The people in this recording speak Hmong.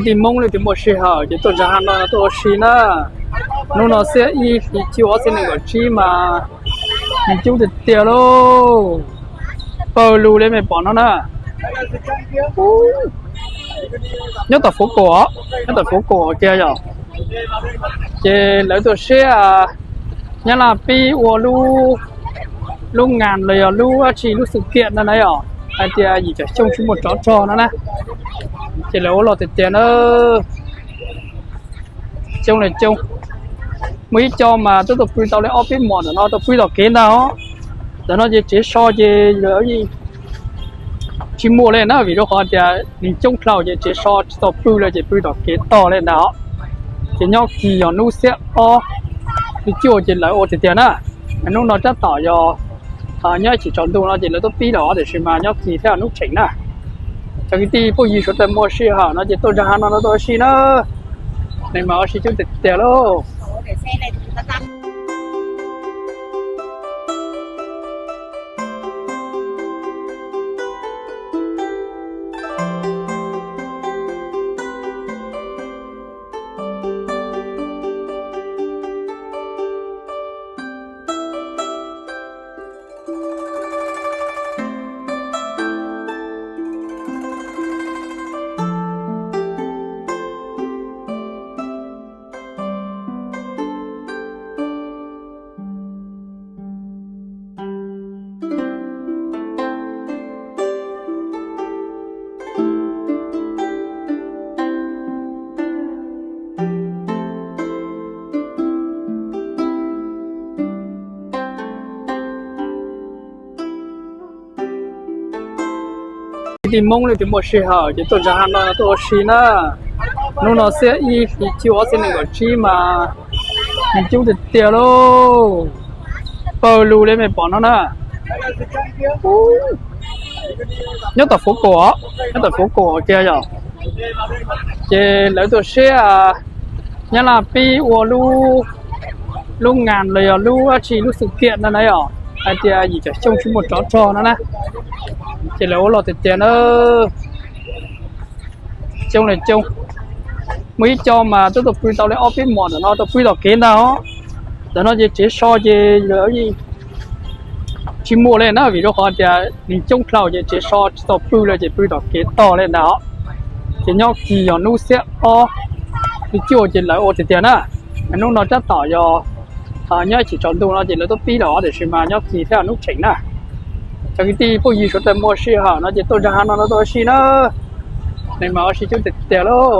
Tim Hmoob leej twg muaj sij hawm ces tuaj ntsa ha no tuaj ua si na. Hnub no xiab ib hlis cuaj ob txhiab nees nkaum tsib mas nws coob tiag tiag lauj. Pawg lug li mej pom no na. Nyob tom Fuv Kaum, nyob tom Fuv Kaum kiag yom. Ces lawv tuaj siab Nyab Laj pib ua lub, lub ngas los yog lub dab tsi lub xu kiam no na yom, hais tias yim caum xyoo tsis muaj tsov rog no na. Ces lawv ua loj tiag tiag na. Coob li coob. Muaj ib co mas twb tau pw tau li ob peb hmos ntawm no tau pw tom kev ntag os. Ntawm no ces tsev so ces lawv yeej tsis muaj li na, vim rau qhov tias neeg coob dhau ces tsev so tsis tau pw li ces pw tom kev tog li ntag os. Ces nyob kis yog hnub xiab ob hli cuaj ces lawv ua tiag tiag na. Hnub no tab tom yog nyob ib chim tsaus ntuj no ces lawv tuaj pib lawm os, tiam sis mas nyob kis thiab hnub tsheem na. Cov kwv tij phooj ywg sawv daws muaj sij hawm no ces tuaj ntsa ha no tuaj ua si na. Neeg mas ua si coob tiag tiag lauj. Kwv tij Hmoob leej twg muaj sij hawm ces tuaj ntsa ha no tuaj ua si na. Hnub no xiab ib hlis cuaj ob txhiab nees nkaum tsib mas nws coob tiag tiag lauj. Pawg lug li mej pom no na. Nyob tom Fuv Kaum, nyob tom Fuv Kaum kiag yom. Ces lawv tuaj siab Nyab Laj pib ua lub, lub ngas los yog lub dab tsi lub xu kiam no na yom, hais tias yim caum xyoo tsis muaj tsov rog no na. Ces lawv ua loj tiag tiag na. Coob li coob. Muaj ib co mas twb tau pw tau li ob peb hmos ntawm no tau pw tom kev ntag os. Ntawm no ces tsev so ces lawv yeej tsis muaj li na, vim rau qhov tias neeg coob dhau ces tsev so tsis tau pw li ces pw tom kev tog li ntag os. Ces nyob kis yog hnub xiab ob hli cuaj ces lawv ua tiag tiag na. Hnub no tab tom yog nyob ib chim tsaus ntuj no ces lawv tuaj pib lawm os, tiam sis mas nyob kis thiab hnub tsheem na. Cov kwv tij phooj ywg sawv daws muaj sij hawm no ces tuaj ntsa ha no tuaj ua si na. Neeg mas ua si coob tiag tiag lauj.